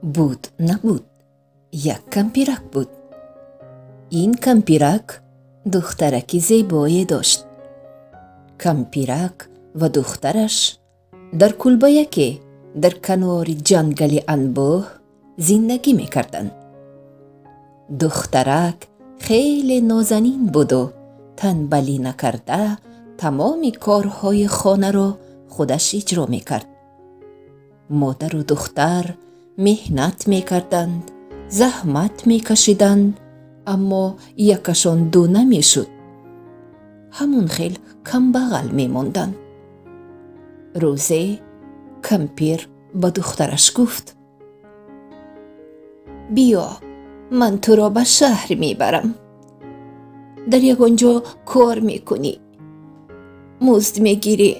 Буд набуд, як кампирак буд. Ин кампирак духтараки зебое дошт. Кампирак ва духтараш дар кулбаяке дар канори ҷангали анбӯҳ зиндагӣ мекарданд. Духтарак хеле нозанин буду танбалӣ накарда тамоми корҳои хонаро худаш иҷро мекард. Модару духтар меҳнат мекарданд, заҳмат мекашиданд, аммо якашон ду намешуд. Ҳамон хел камбағал мемонданд. Рӯзе кампир ба духтараш гуфт: «Биё, ман туро ба шаҳр мебарам. Дар ягон ҷо кор мекунӣ, музд мегирӣ,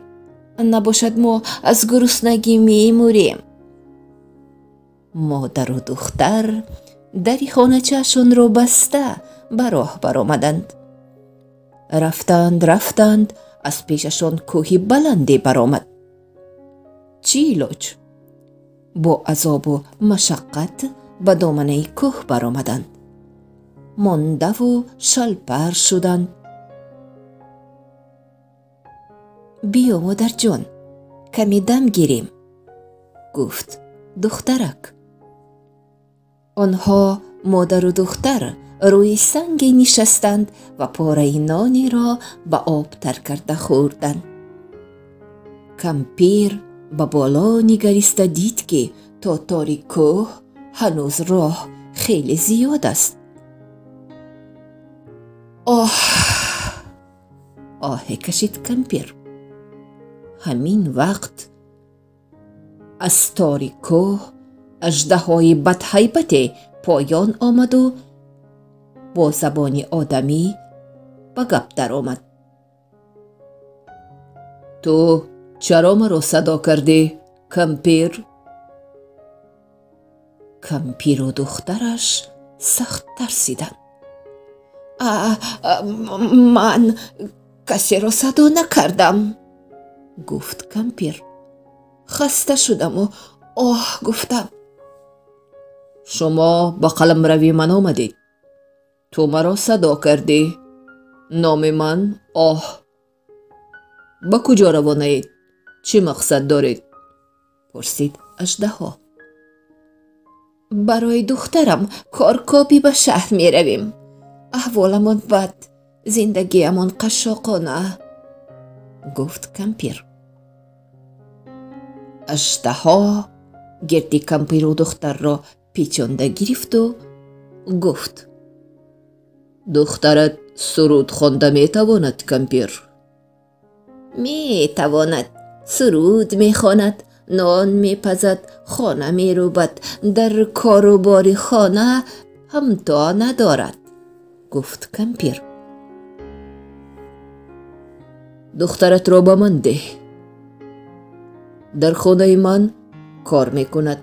набошад мо аз гуруснагӣ мемурем». Модару духтар дари хоначаашонро баста ба роҳ баромаданд. Рафтанд, рафтанд, аз пешашон кӯҳи баланде баромад. Чӣ илоҷ? Бо азобу машаққат ба доманаи кӯҳ баромаданд. Мондаву шалпар шуданд. «Биё, модарҷон, каме дам гирем», гуфт духтарак. Онҳо модару духтар рӯи санге нишастанд ва пораи нонеро ба об тар карда хӯрданд. Кампир ба боло нигариста дид, ки то тори кӯҳ ҳанӯз роҳ хеле зиёд аст. Оҳ! Оҳе кашид кампир. Ҳамин вақт аз тори кӯҳ аждаҳои бадҳайбате поён омаду бо забони одамӣ ба гап даромад. «Ту чаро маро садо кардӣ, кампир?» Кампиру духтараш сахт тарсиданд. «Ман касеро садо накардам», гуфт кампир. «Хаста шудаму оҳ гуфтам». «Шумо ба қаламрави ман омадед. Ту маро садо кардӣ. Номи ман Оҳ. Ба куҷо равонаед? Чӣ мақсад доред?» пурсид аждаҳо. «Барои духтарам коркобӣ ба шаҳр меравем. Аҳволамон бад, зиндагиамон қашшоқона», гуфт кампир. Аждаҳо гирди кампиру духтарро печонда гирифту гуфт: «Духтарат суруд хонда метавонад, кампир?» «Метавонад. Суруд мехонад, нон мепазад, хона мерӯбад, дар кору бори хона ҳамто надорад», гуфт кампир. «Духтаратро ба ман деҳ. Дар хонаи ман кор мекунад.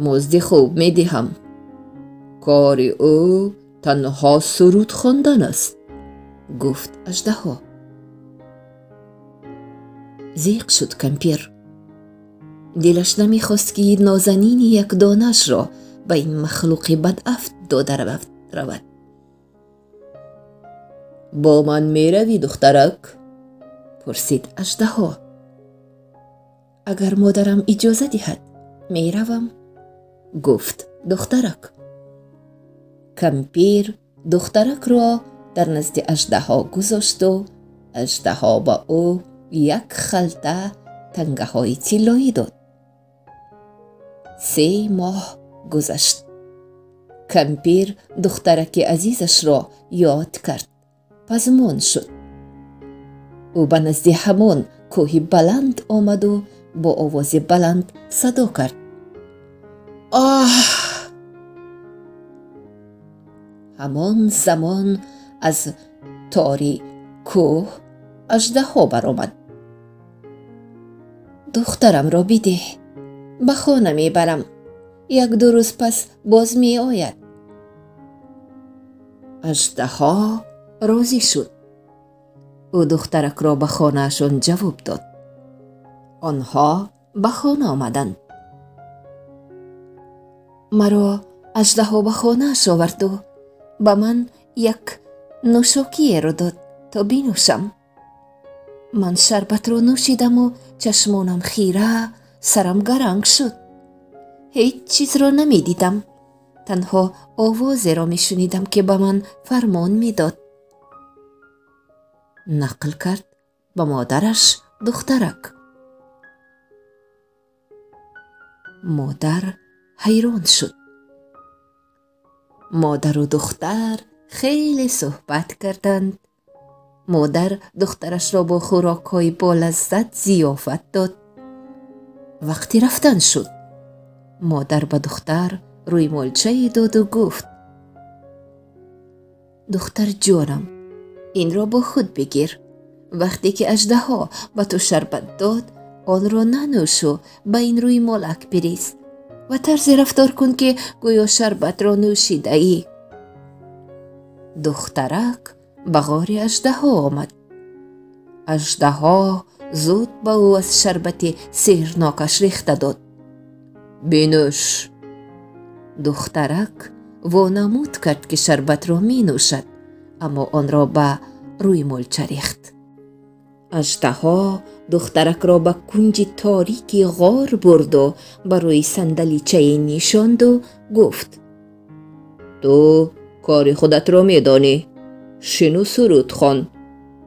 Музди хуб медиҳам. Кори ӯ танҳо суруд хондан аст», гуфт аждаҳо. Зиқ шуд кампир. Дилаш намехост, ки нозанини якдонашро ба ин махлуқи бадафт дода равад. «Бо ман меравӣ, духтарак?» пурсид аждаҳо. «Агар модарам иҷоза диҳад, меравам», гуфт духтарак. Кампир духтаракро дар назди аждаҳо гузошту аждаҳо ба ӯ як халта тангаҳои тиллоӣ дод. 3 моҳ гузашт. Кампир духтараки азизашро ёд кард, пазмон шуд. Ӯ ба назди ҳамон кӯҳи баланд омаду бо овози баланд садо кард: «Оҳ!» Ҳамон замон аз тори кӯҳ аждаҳо баромад. «Духтарамро бидеҳ, ба хона мебарам. 1-2 рӯз пас боз меояд». Аждаҳо розӣ шуд. Ӯ духтаракро ба хонаашон ҷавоб дод. Онҳо ба хона омаданд. Маро аждаҳо ба хонааш оварду ба ман як нӯшокиеро дод, то бинӯшам. Ман шарбатро нӯшидаму чашмонам хира, сарам гаранг шуд. Ҳеҷ чизро намедидам, танҳо овозеро мешунидам, ки ба ман фармон медод. Нақл кард ба модараш духтарак. Модар ҳайрон шуд. Модару духтар хеле суҳбат карданд. Модар духтарашро бо хӯрокҳои болаззат зиёфат дод. Вақти рафтан шуд. Модар ба духтар рӯймолчае доду гуфт: духтарҷонам, инро бо худ бигир. Вақте ки аждаҳо ба ту шарбат дод, онро нанӯшу, ба ин рӯймолак бирез ва тарзе рафтор кун, ки гӯё шарбатро нӯшидаӣ. Духтарак ба ғори аждаҳо омад. Аждаҳо зуд ба ӯ аз шарбати сеҳрнокаш рехта дод. Бинӯш. Духтарак вонамуд кард, ки шарбатро менӯшад, аммо онро ба рӯймолча рехт. Аждаҳо духтаракро ба кунҷи торики ғор бурду ба рӯи сандаличае нишонду гуфт: ту кори худатро медонӣ. Шину суруд хон.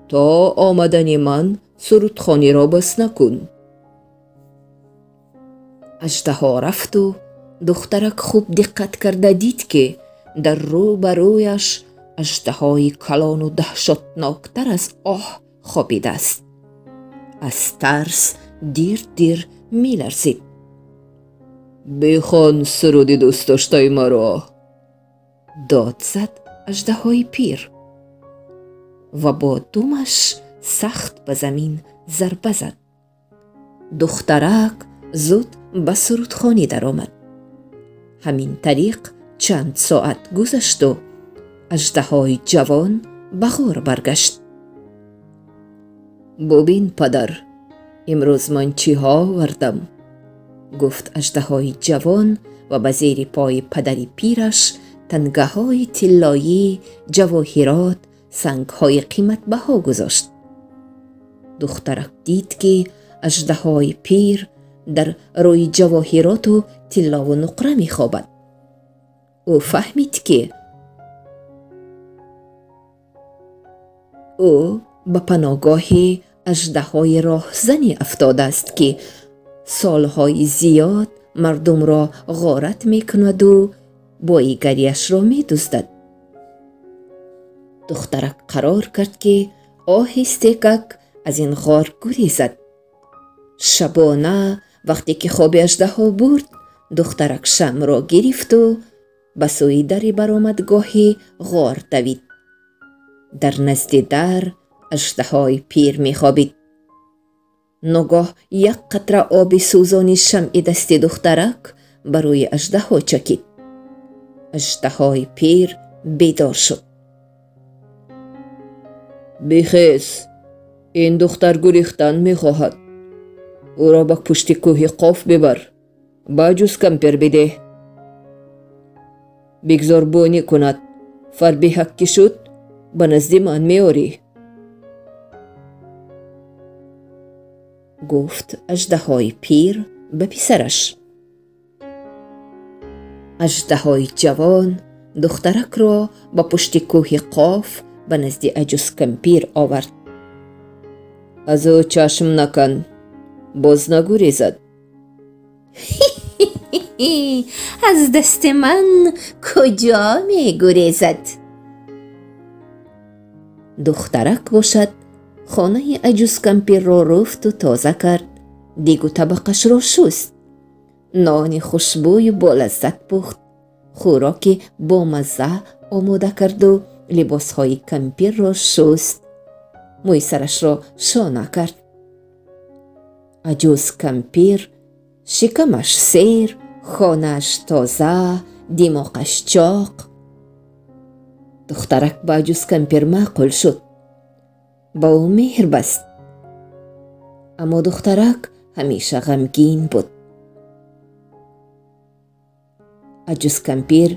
То омадани ман сурудхониро бас накун. Аждаҳо рафту духтарак хуб диққат карда дид, ки дар рӯ ба рӯяш аждаҳои калону даҳшатноктар аз оҳ хобидааст. Аз тарс дир-дир меларзид. Бихон суруди дӯстдоштаи маро, дод зад аждаҳои пир ва бо думаш сахт ба замин зарба зад. Духтарак зуд ба сурудхонӣ даромад. Ҳамин тариқ чанд соат гузашту аждаҳои ҷавон ба ғор баргашт. Бубин, падар, имрӯз ман чиҳо овардам, гуфт аждаҳои ҷавон ва ба зери пои падари пираш тангаҳои тиллоӣ, ҷавоҳирот, сангҳои қиматбаҳо гузошт. Духтарак дид, ки аждаҳои пир дар рӯи ҷавоҳироту тиллову нуқра мехобад. Ӯ фаҳмид, ки ӯ ба паноҳгоҳи аждаҳои роҳзане афтодааст, ки солҳои зиёд мардумро ғорат мекунаду боигариашро медуздад. Духтарак қарор кард, ки оҳистекак аз ин ғор гурезад. Шабона вақте ки хоби аждаҳо бурд, духтарак шамъро гирифту ба сӯи дари баромадгоҳи ғор давид. Дар назди дар аждаҳои пир мехобид. Ногоҳ як қатра оби сӯзони шамъи дасти духтарак ба рӯи аждаҳо чакид. Аждаҳои пир бедор шуд. Бихез, ин духтар гурехтан мехоҳад. Ӯро ба пушти кӯҳи Қоф бибар, ба аҷуз кампир бидеҳ. Бигзор бонӣ кунад, фарбиҳак ки шуд, ба назди ман меорӣ. Гуфт аждаҳои пир ба писараш. Аждаҳои ҷавон духтаракро ба пушти кӯҳи Қоф ба назди аҷуз кампир овард. Аз ӯ чашм накан, боз нагурезад. Аз дасти ман куҷо мегурезад? Духтарак бошад хонаи аҷуз кампирро руфту тоза кард, дигу табақашро шуст, нони хушбӯю болаззат пухт, хӯроки бомазза омода карду либосҳои кампирро шуст, мӯи сарашро шона кард. Аҷуз кампир шикамаш сер, хонааш тоза, димоқаш чоқ. Духтарак ба аҷуз кампир маъқул шуд, ба ӯ меҳр баст. Аммо духтарак ҳамеша ғамгин буд. Аҷуз кампир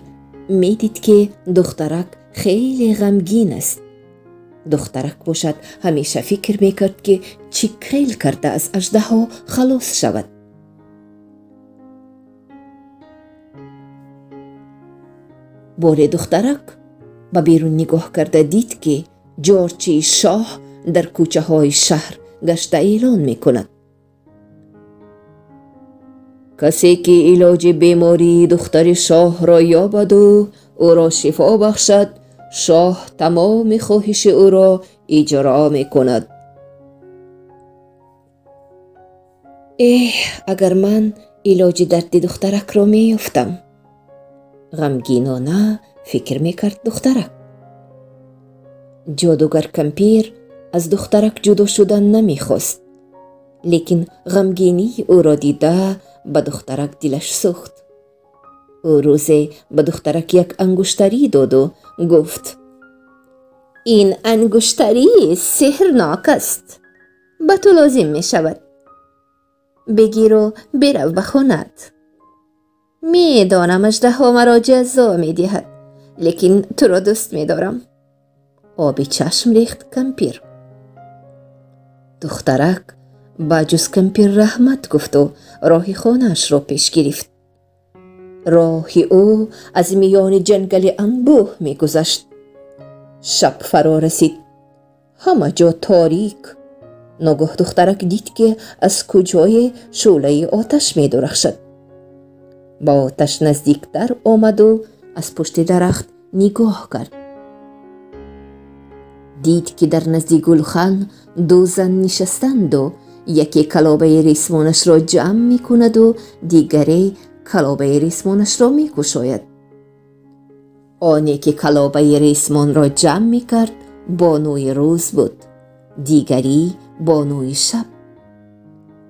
медид, ки духтарак хеле ғамгин аст. Духтарак бошад, ҳамеша фикр мекард, ки чӣ хел карда аз аждаҳо халос шавад. Боре духтарак ба берун нигоҳ карда дид, ки ҷорчии шоҳ дар кӯчаҳои шаҳр гашта эълон мекунад: касе ки илоҷи бемории духтари шоҳро ёбаду ӯро шифо бахшад, шоҳ тамоми хоҳиши ӯро иҷро мекунад. Эҳ, агар ман илоҷи дарди духтаракро меёфтам, ғамгинона фикр мекард духтарак. Ҷодугар кампир аз духтарак ҷудо шудан намехост, лекин ғамгинии ӯро дида ба духтарак дилаш сӯхт. Ӯ рӯзе ба духтарак як ангуштарӣ доду гуфт: ин ангуштарӣ сеҳрнок аст, ба ту лозим мешавад. Бигиру бирав ба хонаат. Медонам, аждаҳо маро ҷазо медиҳад, лекин туро дӯст медорам. Оби чашм рехт кампир. Духтарак ба аҷуз кампир раҳмат гуфту роҳи хонаашро пеш гирифт. Роҳи ӯ аз миёни ҷангали анбӯҳ мегузашт. Шаб фаро расид. Ҳама ҷо торик. Ногоҳ духтарак дид, ки аз куҷое шӯълаи оташ медурахшад. Ба оташ наздиктар омаду аз пушти дарахт нигоҳ кард. Дид, ки дар назди гулхан ду зан нишастанду яке калобаи ресмонашро ҷамъ мекунаду дигаре калобаи ресмонашро мекушояд. Оне ки калобаи ресмонро ҷамъ мекард, бонуи рӯз буд, дигарӣ бонуи шаб.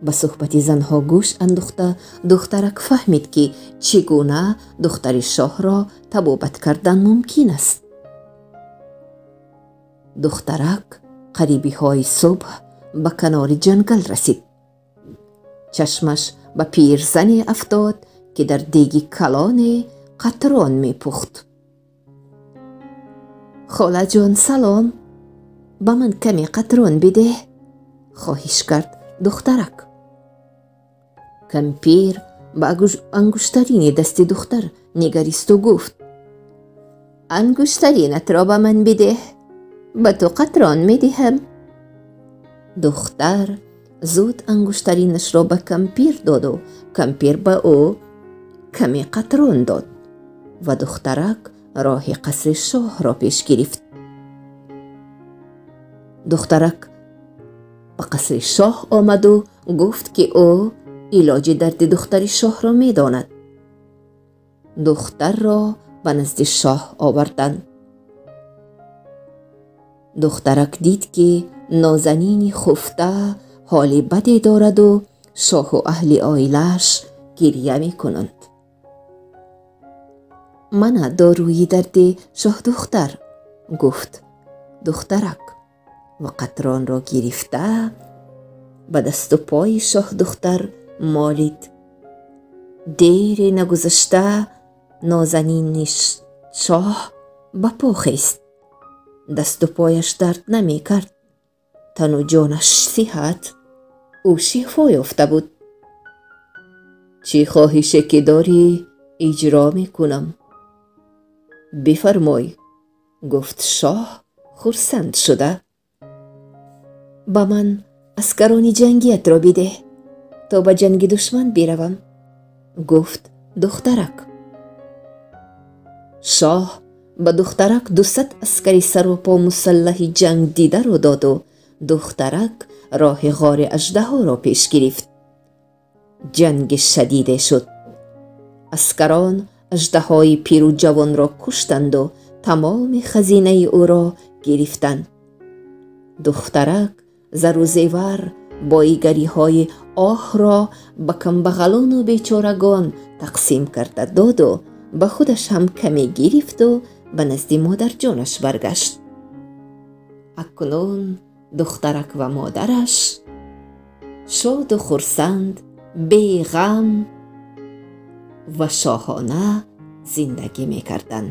Ба суҳбати занҳо гӯш андохта духтарак фаҳмид, ки чӣ гуна духтари шоҳро табобат кардан мумкин аст. Духтарак қарибиҳои субҳ ба канори ҷангал расид. Чашмаш ба пирзане афтод, ки дар деги калоне қатрон мепухт. Холаҷон, салом, ба ман каме қатрон бидеҳ, хоҳиш кард духтарак. Кампир ба ангуштарини дасти духтар нигаристу гуфт: ангуштаринатро ба ман бидеҳ, ба ту қатрон медиҳам. Духтар зуд ангуштаринашро ба кампир доду кампир ба ӯ каме қатрон дод ва духтарак роҳи қасри шоҳро пеш гирифт. Духтарак ба қасри шоҳ омаду гуфт, ки ӯ илоҷи дарди духтари шоҳро медонад. Духтарро ба назди шоҳ оварданд. Духтарак дид, ки нозанини хуфта ҳоли баде дораду шоҳу аҳли оилааш гиря мекунанд. Мана доруи дарди шоҳдухтар, гуфт духтарак ва қатронро гирифта ба дасту пои шоҳдухтар молид. Дере нагузашта нозанини шоҳ ба по хест. Дасту пояш дард намекард, тану ҷонаш сиҳат. Ӯ шифо ёфта буд. Чӣ хоҳише ки дорӣ, иҷро мекунам. Бифармой, гуфт шоҳ хурсанд шуда. Ба ман аскарони ҷангиятро бидеҳ, то ба ҷанги душман биравам, гуфт духтарак. Шоҳ ба духтарак 200 аскари саропо мусаллаҳи ҷангдидаро доду духтарак роҳи ғори аждаҳоро пеш гирифт. Ҷанги шадиде шуд. Аскарон аждаҳои пиру ҷавонро куштанду тамоми хазинаи ӯро гирифтанд. Духтарак зару зевар, боигариҳои оҳро ба камбағалону бечорагон тақсим карда доду ба худаш ҳам каме гирифту ба назди модарҷонаш баргашт. Акнун духтарак ва модараш шоду хурсанд, беғам ва шоҳона Зиндагӣ мекарданд.